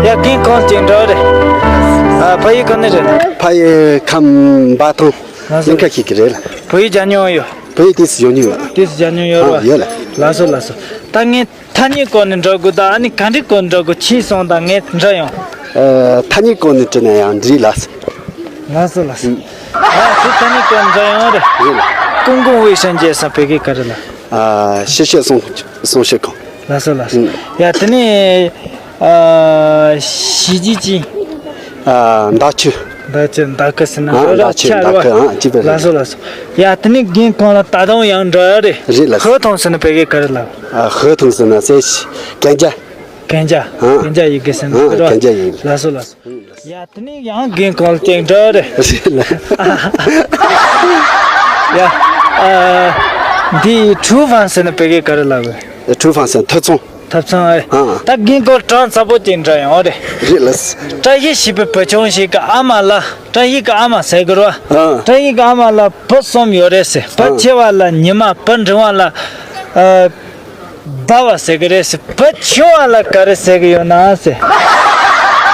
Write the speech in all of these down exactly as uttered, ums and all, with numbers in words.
ཡ་རྒན་ཁོང་ཅིག་འདྲ་རེད། ཨ་ཕ་ཡུལ་ག་ནས་རེད། ཕ་ཡུལ་ཁམས་འབའ་ཐང་། ང་ཚོ་ལིང་ཁ་ཤིག་གི་རེད་ལ། བོད་ཡིག་སྦྱང་མྱོང་ཡོད། བོད་ཡིག་ཏོག་ཙམ་སྦྱང་མྱོང་ཡོད། ཏོག་ཙམ་སྦྱང་མྱོང་ཡོད་རེད་བ། ཡོད་ལ། ལགས་སོ་ལགས་སོ། ད་ངས་ཐ་སྙད་སྐོར་ནས་འདྲི་དགོས། ད་ཨ་ནི་ག་འདྲའི་སྐོར་འདྲི་དགོས། ཕྱིས་སོང་ད་ངས་འདྲི་ཡོང་། ཨ་ཐ་སྙད་སྐོར་ནས་དྲིས་ན་ཡང་འགྲིག་ལ། ལགས་སོ་ལགས་སོ། ཨ་ཚོ་ཐ་སྙད་སྐོར་འདྲི་ཡོང་རེད། རེད་ལ། 公共卫生间 ཟེར་བོད་སྐད་ག་རེ་ལ། ཨ་ཕྱི་བཤལ་སྲུང་སྲུང་བྱེད་ཁང་། ལགས་སོ་ལགས་སོ། ཡ་དེ་ནས་ཨ་ཞི་ཅིན་ཕིང་། ཨ་མདའ་ཆུ། མདའ་ཆུ་མདའ་ཁུ་ཟེར་ན། ཨ་མདའ་ཆུ་མདའ་ཁུ། ཨ་ཅི་པ་རེད། ལགས་སོ་ལགས་སོ། ཡ་དེ་ནས་རྒན་ཁོང་ལ་ད་དུང་ཡང་འདྲི་ཡ་རེད། རེད་ལགས་སོ། 合同 ཟེར་ན་བོད་སྐད་ག་རེ་ལབ། ཨ་合同 ཟེར་ན་གསལ་བྱེད་གན་རྒྱ། གན་རྒྱ། ཨ་གན་རྒྱ་ཡི་གེ་ཟེར་ན། ཨ་རེད་བ། གན་རྒྱ་ཡི་གེ། ལགས་སོ་ལགས་སོ། ཡ་དེ་ནས་ཡང་རྒན་ཁོང་ལ་ཅིག་འདྲི་རེད། རེད་ལ། ཡ་ཨ་འདི་ཁྲུའུ་ཧྥང་ཟེར་ན་བོད་སྐད་ག་རེ་ལབ་གི། ཁྲུའུ་ཧྥང་ཟེར་ཐབ་ཚང་། ཐབ་ཚང་ཨེ། ཨ་ད་རྒན་ཁོང་དྲང་ཚ་པོ་ཅིག་འདྲི་ཡོང་རེད། རེད་ལ། བཀྲ་ཤིས་ཞེས་པའི་བུ་ཆུང་ཞིག་གི་ཨ་མ་ལ། བཀྲ་ཤིས་ཀྱི་ཨ་མ་ཟེར་གི་རེད་བ། ཨ་བཀྲ་ཤིས་ཀྱི་ཨ་མ་ལ་བུ་གསུམ་ཡོད་རེད་ཟེར། བུ་ཨ་ཆེ་བ་ལ་ཉི་མ། བུ་འབྲིང་བ་ལ་ཨ། ཟླ་བ་ཟེར་གི་རེད་ཟེར། བུ་ཆུང་བ་ལ་ག་རེ་ཟེར་གི་ཡོད་ན་ཟེར།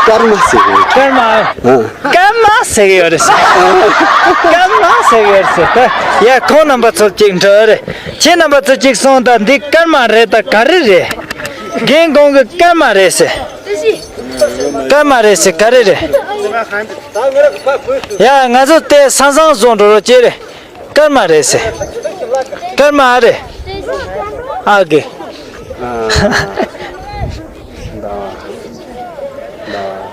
སྐར་མ་ཟེར་གི་ཡོད། སྐར་མ། ཨ། སྐར་མ་ཟེར་གི་ཡོད་རེད་ཟེར། སྐར་མ་ཟེར་གི་ཡོད་རེད་ཟེར། ད་ཡ་ཁོང་རྣམ་པ་ཚོ་ཅིག་འདྲི་རེད། ཁྱེད་རྣམ་པ་ཚོ་ཅིག་གསུངས་དང་། འདི་སྐར་མ་རེད་ད་ག་རེ་རེད། རྒན་ཁོང་གི་སྐར་མ་རེད་ཟེར། སྐར་མ་རེད་ཟེར། ག་རེ་རེད། ཡ་ང་ཚོ་དེ་སང་སང་བཟོ་འགྲོ་རོགས་བྱེད་རེད། སྐར་མ་རེད་ཟེར། སྐར་མ་རེད། ཨ་གི།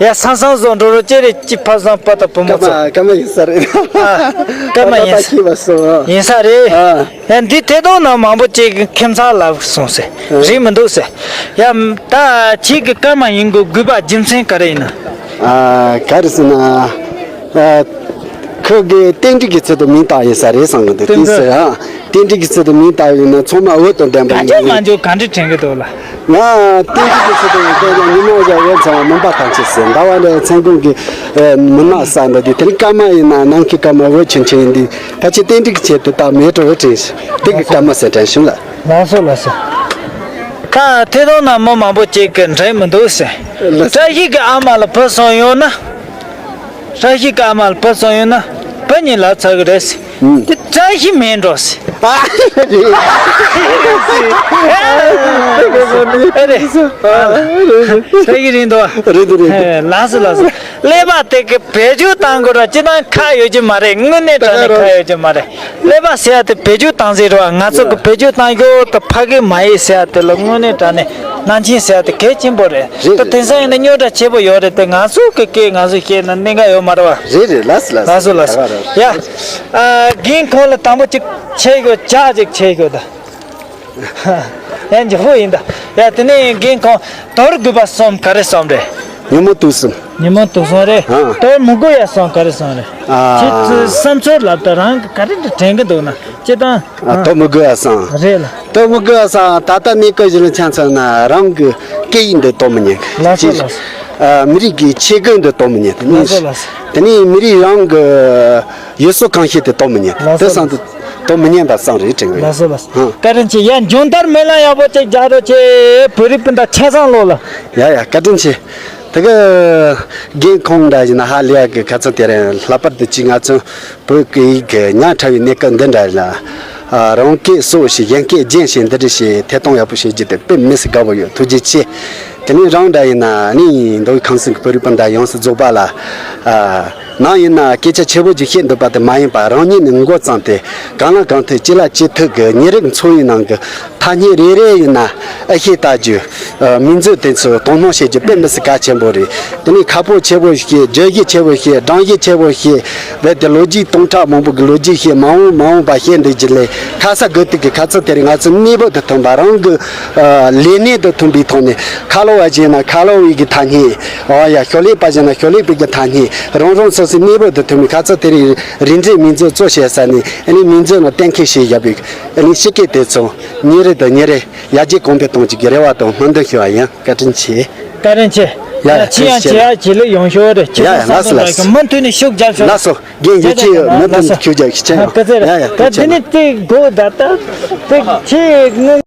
ཡ་སང་སང་བཟོ་འགྲོ་རོགས་བྱེད་རེད། ཅི་ཕ་བཟང་པ་དང་བུ་མོ་ཚོ། སྐར་མ་སྐར་མ་ཡིན་ས་རེད། ཨ་སྐར་མ་ཡིན་ས། ད་ད་ད་ཤེས་པ་སོང་། ཡིན་ས་རེད། ཨ། ཡ་འདི་ཐད་གཏོང་ནང་མང་པོ་ཅིག་ཁྱིམ་ཚང་ལབ་སོང་ཟེར། ཨ། རེད་མི་འདུག་ཟེར། ཡ་ད་ཁྱེད་ཀྱི་སྐར་མ་ཡིན་དགོས་དགོས་པ་རྒྱུ་མཚན་ག་རེ་ཡིན་ན། ཨ་ག་རེ་ཟེར་ན། ཨ་ཁོ་གི་རྟེན་འབྲེལ་གྱི་ཚུལ་དུ་མིང་བཏགས་ཡིན་ས་རེད་བསམ་གི་འདུག་རྟེན་འབྲེལ། དེ་ཟེར་ཨ། རྟེན་འབྲེལ་གྱི་ཚུལ་དུ་མིང་བཏགས་ཡིན་ན་ཚང་མ་འོད་དང་ལྡན་པ་ཡིན། ད་ཆ་མ་འཇོག་ག་འདྲ་དྲན་གི་འདུག་ལ། ང་རྟེན་འབྲེལ་གྱི་ཚུལ་དུ་ཡིན་ན་ཉི་མ་བཞག་འོད་ཚང་བ་མུན་པ་ཐམས་ཅད་ཟེར། ཟླ་བ་འདྲ་མཚན་གུང་གི་མུན་ནག་ས་འདི་དེ་དེ་ནི་སྐར་མ་ཡིན་ན་ནམ་མཁའི་སྐར་མ་འོད་ཆེན་ཆེན་ཡིན་དུས། ཕལ་ཆེར་རྟེན་འབྲེལ་གྱི་ཆེད་དུ་ད་མེ་དྲོ་བོ་དྲན་ཞིང་དེ་གི་སྐར་མ་ཟེར་དྲན་བྱུང་ལ། ལགས་སོ་ལགས་སོ། ད་ཐད་གཏོང་ནང་མི་མང་པོ་ཅིག་གིས་འགྲིག་མི་འདུག་ཟེར། ལགས་སོ། བཀྲ་ཤིས་ཀྱི་ཨ་མ་ལ་བུ་གསུམ་ཡོད་ན། བཀྲ་ཤིས་ཀྱི་ཨ་མ་ལ་བུ་གསུམ་ཡོད་ན་བུ་གཉིས་ལབ་ཚར་གི་རེད་ཟེར། ཨུམ། དེ་བཀྲ་ཤིས་མིན་འགྲོ་ཟེར། ཨ་རེད། ཨ་རེད། བཀྲ་ཤིས་རེད་འདུག་བ། རེད་འདུག་རེད་འདུག་ལགས་སོ་ལགས་སོ། ཀླད་པ་དེ་གི་བེད་སྤྱོད་བཏང་དགོས་ར་སྤྱི་བཏང་ཁ་ཡོད་ཀྱི་མ་རེད། དངོས་གནས་དྲང་གནས་ཁ་ཡོད་ཀྱི་མ་རེད། ཀླད་པ་ཟེར་ཡ་དེ་བེད་སྤྱོད་བཏང་ཟེར་ར་བ། ང་ཚོ་གི་བེད་སྤྱོད་བཏང་ཤོག་ད་ཕ་གི་མ་ཡིན་ཟེར་ཡ་དེ་ལ་དངོས་གནས་དྲང་གནས་ནང་ཆེན་ཟེར་ཡ་དེ་གལ་ཆེན་པོ་རེད། རེད་ད་དེང་སང་ཡིན་ན་རྙོག་དྲ་ཆེ་པོ་ཡོད་རེད་དེ། ང་ཚོ་གི་སྐད་ང་ཚོ་བཤད་ན་གནད་འགག་ཡོད་མ་རེད་བ། རེད་རེད། ལགས་སོ་ལགས་སོ། ལགས་སོ་ལགས་སོ། ཡ། ཨ་རྒན་ཁོང་ལ་དང་པོ་གཅིག་བྱེད་དགོས། ཇ་གཅིག་བྱེད་དགོས་ད། ཡ་འཇོག་པོ་ཡིན་ད། ཡ་དེ་ནས་རྒན་ཁོང་དོར་དགོས་པ་གསུམ་ག་རེ་གསུམ་རེད། ཉོན་མོངས་དུག་གསུམ། ཉོན་མོངས་དུག་གསུམ་རེད། ཨ། དོར་མི་དགོས་ཡ་གསུམ་ག་རེ་གསུམ་རེད། ཨ། ཁྱེད་ཚོས་བསམ་ཚུལ་ལབ་ད་རང་གི་ག་རེ་འདྲ་དྲན་གི་འདུག་ན་སྤྱི་བཏང་། ཨ། དོར་མི་དགོས་ཡ་གསུམ། རེད་ལ། དོར་མི་དགོས་ཡ་གསུམ། ད་ལྟ་གནས་སྐབས་གཞི་ལ་ཆ་མཚོན་ན་རང་གི་སྐད་ཡིག་འདི་དོར་མི་ཉན་གི། ལགས་སོ་ལགས་སོ། ཨ། མི་རིགས་ཀྱི་ཆས་གོས་འདི་དོར་མི་ཉན། དེ་ནས། ལགས་སོ་ལགས་སོ། དེ་ནས་མི་རིགས་རང་གི་ཡུལ་སྲོལ་གོམས་གཤིས་དེ་དོར་མི་ཉན། ལགས་སོ། དེ་གསུམ་དེ་དོར་མི་ཉན་པ་གསུམ་རེད་དྲན་གི། ལགས་སོ་ལགས་སོ། ཧང་། བཀའ་དྲིན་ཆེ། ཡ་མཇུག་མཐར་སྨོན་ལམ་ཡག་པོ་ཅིག་རྒྱག་རོགས་བྱེད། བོད་རིགས་སྤུན་ཟླ་ཆ་ཚང་ལོ་ལ། ཡ་ཡ་བཀའ་དྲིན་ཆེ། དེ་གི་རྒན་ཁོང་འདྲ་ཡིན་ན་ཧ་ལས་ཡ་གི་ཁ་ཚ་དེ་རིང་ལྷག་པར་དུ་ཅིག་ང་ཚོ་བོད་སྐད་ཡིག་གི་ཉག་ཕྲ་བའི་གནས་སྐབས་འདི་འདྲ་ལ། ཨ། རང་སྐད་གསོ་ཞིག་གཞན་སྐད་སྦྱོང་ཞིག་འདི་འདྲ་ཞིག་ཐད་གཏོང་ཡག་པོ་བྱེད་རྒྱུ་དེ་དཔེ་མི་སྲིད་དགའ་པོ་ཡོད། ཐུགས་རྗེ་ཆེ། དེ་ནས་རང་འདྲ་ཡིན་ན་ནི་མདོ་དབུས་ཁམས་གསུམ་གྱི་བོད་རིགས་སྤུན་ཟླ་ཡོངས་སུ་རྫོགས་པ་ལ། ཨ། ནམ་ཡིན་ན་སྐད་ཆ་ཆེ་བོ་ཅིག་བཤད་འདོད་པ་དེ་མ་ཡིན་པར་རང་ཉིད་ནས་འགོ་བརྩམས་ཏེ་གང་ལ་གང་འཚམ་ཅི་ལ་ཅི་ཐུབ་ཀྱི་ཉིན་རེའི་འཚོ་བའི་ནང་གི་ཐ་སྙད་རེ་རེ་ཡིན་ན་ཨེ་ཤེས་ལྟ་རྒྱུ། ཨ། མིང་མཛོད་དེ་ཚོ་དོ་སྣང་བྱེད་རྒྱུ་དཔེ་མི་སྲིད་གལ་ཆེན་པོ་རེད། དེ་ནས་ཁ་ཕོ་ཆེ་བོ་བཤད། བརྗོད་གཞི་ཆེ་བོ་བཤད། སྒྲོམ་གཞི་ཆེ་བོ་བཤད། རྦད་དེ་ལོ་རྒྱུས་སྟོང་ཕྲག་མང་པོ་གི་ལོ་རྒྱུས་བཤད། མ་འོངས་མ་འོངས་པ་བཤད་འདོད་ཀྱི་ལས་ཁ་ས་དགོས་གཏུགས་ཀྱི་ཁ་ཚུར་དེ་རིང་ང་ཚོ་གནས་བབ་དང་མཐུན་པ་རང་གི་ཨ་ལས་གནས་དང་མཐུན་པའི་ཐོག་ནས་ཁ་ལོ་བ་བྱས་ན་ཁ་ལོ་བའི་གི་ཐ་སྙད། ཨ་ཡ་ཤོ་ལེ་པ་བྱས་ན་ཤོ་ལེ་པའི་གི་ཐ་སྙད། རང་རང་སོ་སོའི་གནས་བབ་དང་མཐུན་པའི་ཁ་ཚུར་དེ་རིང་རིགས་འགྲེ་མིང་མཛོད་གཙོ་བྱས་ས་ནས་ཨ་ནི་མིང་མཛོད་ནང་གཏན་འཁེལ་བྱས་བཞག་པའི་ཨ་ནི་སྤྱི་སྐད་དེ་ཚོ་ཉིན་རེ་དང་ཉིན་རེ་ཡར་རྒྱས་གོང་འཕེལ་གཏོང་རྒྱུ་གི་རེ་བ་དང་སྨོན་འདུན་ཞུ་བ་ཡིན། བཀའ་དྲིན་ཆེ། བཀའ་དྲིན་ཆེ། ཡ་ཡ་ཡ་ཁྱེད་ཡང་ཁྱེད་ཡ་ཁྱེད་ལ་ཡོང་ཤོག་རེད། ཁྱེད་ཡ་ཡ་ཚོ་ལགས་སོ་བསམ་ཚུལ་ལགས་སོ། མུ་མཐུད་ནས་ཤུགས་རྒྱབ་ཤོག་ལགས་སོ། རྒན་ཡོད་ཁྱེད་ཡོད་མུ་མཐུད་ནས་ཤུགས་རྒྱབ་ཤིག་ཆེན་ཡོད། ཡ་ཡ་ད་དེ་ནི་དེ་དགོས་ད་ད་དེ་ཁྱེད་ངོ།